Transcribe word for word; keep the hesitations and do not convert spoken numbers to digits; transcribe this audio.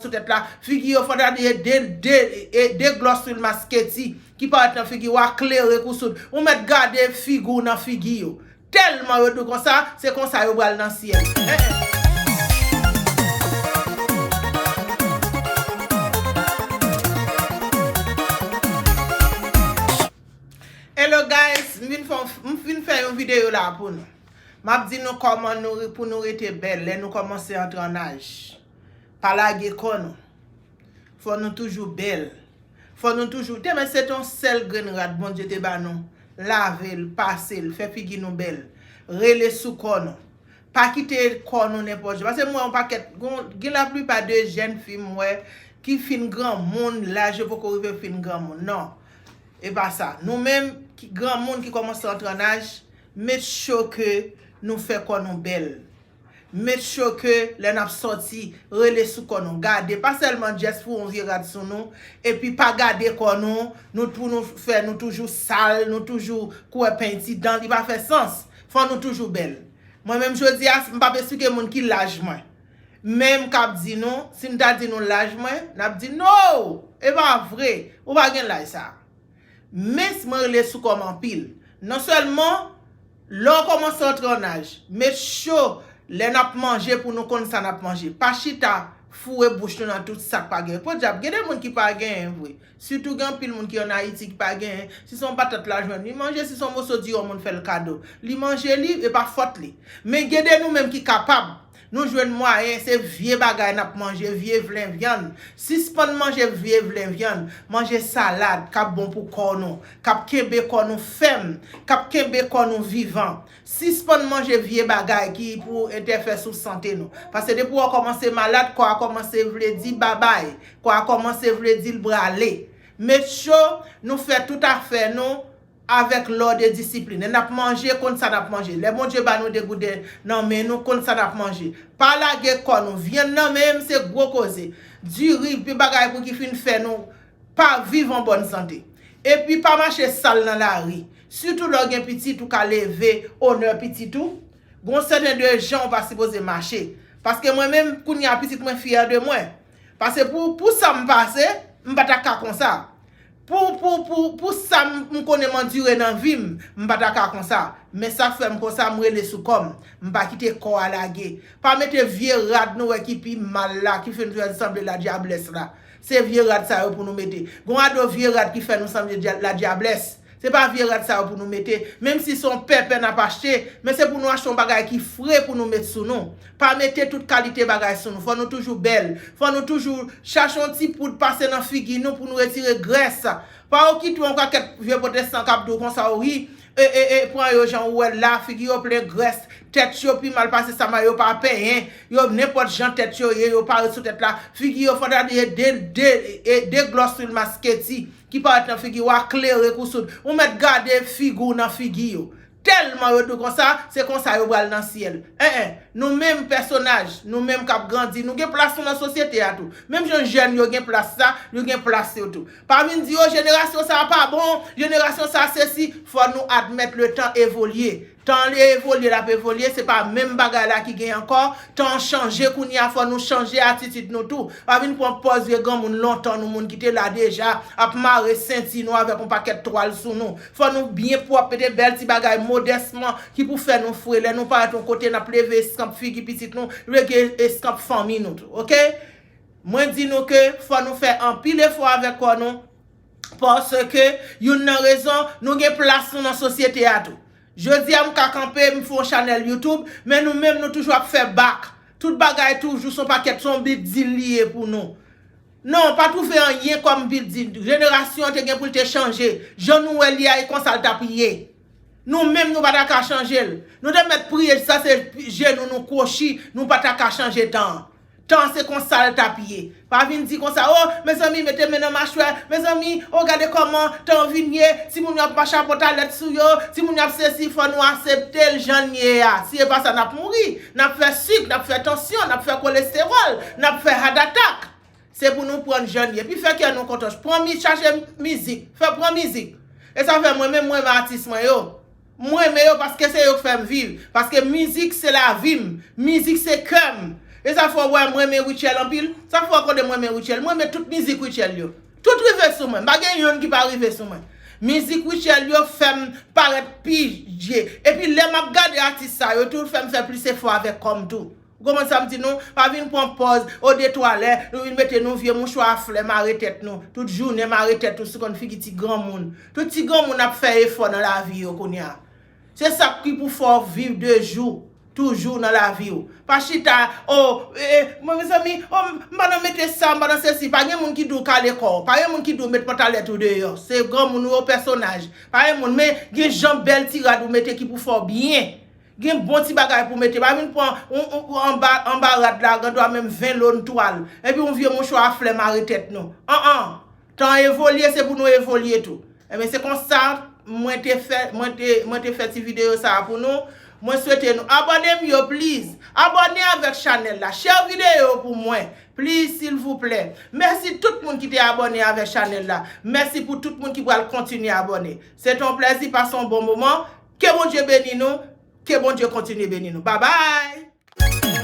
sou tèt la, figi yo fòdadye de, de, e, de glòs lwil masketi ki parèt nan figi w a klere kou soud. Ou mèt gade figi w nan figi yo. Tèlman yo di w konsa, se konsa yo pral nan syèl. Eh, eh. Hello guys, m vin fè, m vin fè yon videyo la pou nou. M ap di nou kòman nou, pou nou rete bèl lè nou kòmanse antre an aj. Pa lage kò nou. Fò nou toujou bèl. Fò nou toujou, te men se te yon sèl grenn rad Bondye te ba nou. Lave l, pase l, fè figi nou bèl. Rele sou kò nou. Pa kite kò nou nenpòt jan. Paske m wè yon pakèt, gon, gen laplipa de jèn fi m wè ki fin granmoun, laj yo poko rive fin granmoun. Non. E pa sa. Nou menm, ki granmoun ki kòmanse antre an aj, make sure ke nou fè kò nou bèl. Make sure ke lè n ap sòti, rele sou kò nou. Gade, pa sèlman just foure yon vye rad sou nou, epi pa gade kò nou, nou pou nou fè, nou toujou sal, nou toujou kouri penti dan, li pa fè sans. Fò nou toujou bèl. Mwen menm jodi a, m p ap esplike moun ki laj mwen. Men m k ap di nou, si m ta di nou laj mwen, n ap di, "No! E pa vre, ou pa gen laj sa." Men mwen rele sou kò m anpil. Non sèlman, lè w kòmanse antre an aj, make sure lè n ap manje pou nou konn sa n ap manje. Pa chita foure bouch nou nan tout sa k pa genyen. Podyab, gen de moun ki pa genyen vre. Sitou gen anpil moun ki ann Ayiti ki pa genyen. Si se yon patat la jwenn, li manje. Si se yon moso diwòm moun fè l kado, li manje li, e pa fòt li. Men gen de nou menm ki kapab. Nou jwenn mwayen, se vye bagay n ap manje, vye vlen vyann. Sispann manje vye vlen vyann. Manje salad k ap bon pou kò nou, k ap kenbe kò nou fèm, k ap kenbe kò nou vivan. Sispann manje vye bagay ki pou entèfè sou sante nou. Paske depi w kòmanse malad, kò a kòmanse vle di babay. Kò a kòmanse vle di l prale. Make sure nou fè tout afè nou avèk lòd e disiplin. Lè n ap manje, konn sa n ap manje. Lè Bondye ba nou degouden nan men nou, konn sa n ap manje. Pa lage kò nou. Vyann nan menm, se gwo koze. Diri, pi bagay pou ki fin fè nou pa viv an bòn sante. Epi pa mache sal nan lari. Sitou lè w gen pitit, ou ka leve onè pitit ou. Gon sèten de jan ou pa sipoze mache. Paske mwen menm, kounye a pitit mwen fyè de mwen. Paske pou, pou sa m pase, m pa ta ka konsa. Pou, pou, pou, pou sa m, m konnen m andire nan vi m, m pa ta ka konsa. Men sa k fè m konsa, m rele sou kò m. M pa kite kò a lage. Pa mete vye rad nou wè ki pi mal la, ki fè nou fè sanble ladyablès la. Se vye rad sa yo pou nou mete. Gon ado vye rad ki fè nou sanble dya-, ladyablès. Se pa vye rad sa yo pou nou mete. Menm si se yon pèpè n ap achte, men se pou nou achte yon bagay ki fre pou nou met sou nou. Pa mete tout kalite bagay sou nou. Fò nou toujou bèl. Fò nou toujou chache yon ti poud pase nan figi nou pou nou retire grès. Pa okite yon pakèt vye pwotestan k ap di w konsa, wi, e, e, e, pran yo jan ou wè l la, figi yo plen grès, tèt yo pi mal pase sa, men yo pa penyen, yo nenpòt jan tèt yo ye, yo parèt sou tèt la, figi yo fòdadye de, de, e, de glòs lwil masketi ki parèt nan figi w a klere kou soud. Ou mèt gade figi w nan figi yo. Tèlman yo di w konsa, se konsa yo pral nan syèl. En, en, nou menm pèsonaj, nou menm k ap grandi, nou gen plas nou nan sosyete a tou. Menm jan jèn yo gen plas sa, yo gen plas yo tou. Pa vin di, "O, jenerasyon sa a pa bon, jenerasyon sa a sesi." Fò nou admèt le tan evolye. Tan li evolye, l ap evolye, se pa menm bagay la ki gen ankò. Tan an chanje kounye a, fò nou chanje atitid nou tou. Pa vin pran pòz vye granmoun lontan nou, moun ki te la deja, ap mare senti nou avèk yon pakèt twal sou nou. Fò nou byen pwòp, mete bèl ti bagay modèsman ki pou fè nou fre. Lè nou parèt yon kote, n ap leve eskanp figi pitit nou, leve eskanp fanmi nou tou, oke? Mwen di nou ke fò nou fè anpil efò avèk kò nou, paske youn nan rezon, nou gen plas nou nan sosyete a tou. Jodi a, m ka kanpe, m fè yon chanèl YouTube, men nou menm, nou toujou ap fè bak. Tout bagay toujou se yon pakèt, se yon big deal li ye pou nou. Non, pa twouve anyen kòm big deal. Jenerasyon an te gen pou l te chanje. Jan nou wè li a, e konsa l t ap ye. Nou menm, nou pa ta ka chanje l. Nou te mèt priye, sa se jenou nou kwochi, nou pa ta ka chanje tan an. Tan an se konsa l t ap ye. Pa vin di konsa, "O, mezanmi, mete men nan machwè. Mezanmi, o, gade kòman tan an vin ye. Timoun yo ap mache a pòtalèt sou yo. Timoun yo ap sesi." Fò nou aksepte l jan l ye a. Si e pa sa, n ap mouri. N ap fè sik, n ap fè tansyon, n ap fè kolestewòl, n ap fè heart attack. Se pou nou pran l jan l ye. Epi fè kè nou kontan. Pran mi-, chache mizik. Fè pran mizik. E sa fè mwen menm, mwen renmen atis mwen yo. Mwen renmen yo paske se yo k fè m viv. Paske mizik se lavi m. Mizik se kè m. E sa fè w wè m renmen Rutshelle anpil. Sa fè w konnen m renmen Rutshelle. M renmen tout mizik Rutshelle yo. Tout rive sou mwen. M pa gen youn ki pa rive sou mwen. Mizik Rutshelle yo fè m parèt pi dye. Epi lè m ap gade atis sa yo tou, fè m fè plis efò avèk kò m tou. Ou konprann sa m di nou? Pa vin pran pòz, o de twa lè, nou vin mete nou vye mouchwa a flè mare tèt nou. Tout jounen mare tèt nou sou konn figi ti granmoun. Tout ti granmoun ap fè efò nan lavi yo kounye a. Se sa ki pou fè w viv de jou, toujou nan lavi w. Pa chita, o, e, e, mwen, mezanmi, o, m pa nan mete sa, m pa nan sesi. Pa gen moun ki di w kale kò w. Pa gen moun ki di w met pantalèt ou deyò. Se granmoun ou yo pèsonaj. Pa gen moun, men gen jan bèl ti rad ou mete ki pou fè w byen. Gen bon ti bagay pou mete. Pa vin pran yon, yon, yon anba, anba rad la, gen dwa menm ven lòn twal. Epi yon vye mouchwa a flè mare tèt nou. An, an. Tan evolye, se pou nou evolye tou. Ebyen, se konsa mwen te fè, mwen te, mwen te fè ti videyo sa a pou nou. Mwen swete nou abòne m yo, please. Abòne avèk chanèl la. Share videyo pou mwen. Please, silvouplè. Mèsi tout moun ki te abòne avèk chanèl la. Mèsi pou tout moun ki pral kontinye abòne. Se te yon plèzi, pase yon bon moman. Ke Bondye beni nou. Ke Bondye kontinye beni nou. Babay!